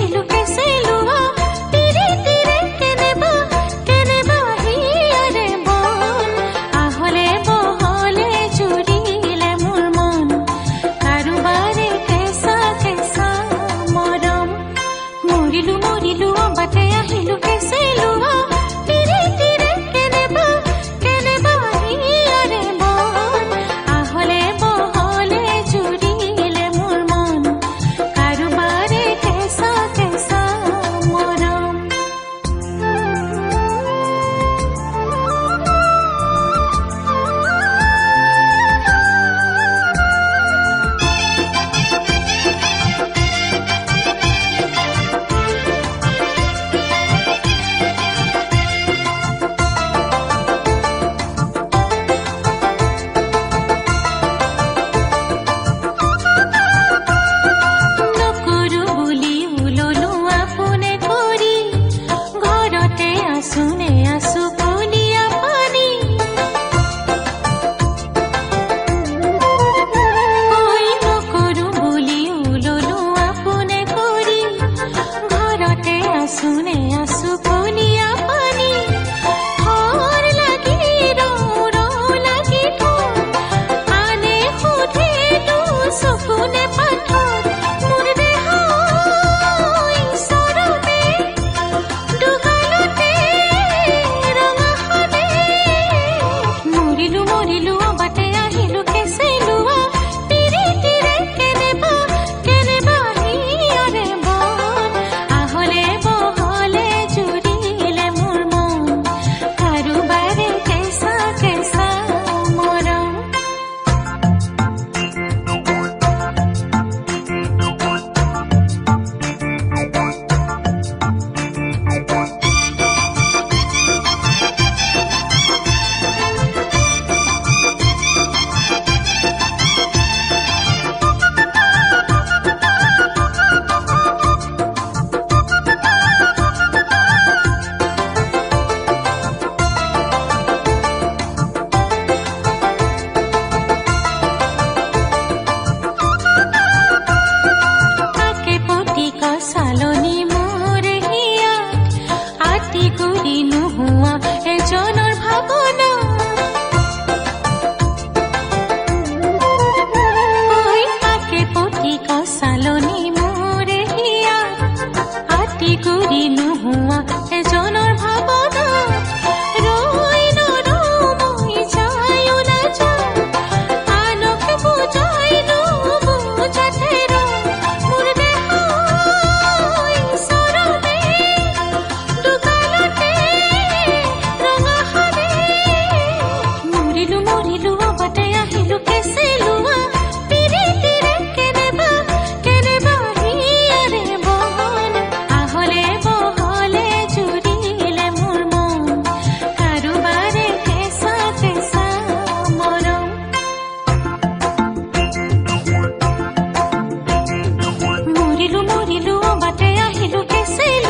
আহিলো কেঁচেলুৱা পিৰিতিৰে কেনেবা কেনেবা হিয়াৰে বন আহলে বহলে জুৰিলে মোৰ মন কাৰোবাৰে কেঁচা কেঁচা মৰম মৰিলো মৰিলো বাটে আহিলো কেঁচেলুৱা পিৰিতিৰে কেনেবা কেনেবা হিয়াৰে বন আহলে বহলে জুৰিলে মোৰ মন কাৰোবাৰে কেঁচা কেঁচা মৰম। নকৰো বুলি ওললো আপোনে কৰি ঘৰতে আছোনে আছো কলীয়া পানী ঐ নকৰো বুলি ওললো আপোনে কৰি ঘৰতে আছোনে আছো কলীয়া পানী থৰ লাগি ৰওঁ ৰওঁ লাগি থৰ আনে সোধে চকুনে পাথৰ মোৰ দেহা চৰমে দুগালতে ৰঙা সদে মৰিলো মৰিলো বাটে আহিলো কেঁচেলুৱা পিৰিতিৰে কেনেবা কেনেবা হিয়াৰে বন আহলে বহলে জুৰিলে মোৰ মন কাৰোবাৰে কেঁচা কেঁচা মৰম। তাকে পতিকা চালনী মোৰ হিয়াত আতি গুৰি নোহোৱা এজনৰ ভাৱনা ঐ তাকে পতিকা চালনী মোৰ হিয়াত আতি গুৰি নোহোৱা এজনৰ ভাৱনা ৰৈ নৰওঁ মই যায়ো নাযাওঁ আনক বুজাই নুবুজাতে ৰওঁ মোৰ দেহা চৰমে দুগালতে ৰঙা সাৰে মৰিলো মৰিলো বাটে আহিলো কেঁচেলুৱা পিৰিতিৰে কেনেবা কেনেবা হিয়াৰে বন আহলে বহলে জুৰিলে মোৰ মন কাৰোবাৰে কেঁচা কেঁচা মৰম। মৰিলো মৰিলো বাটে আহিলো কেঁচেলুৱা।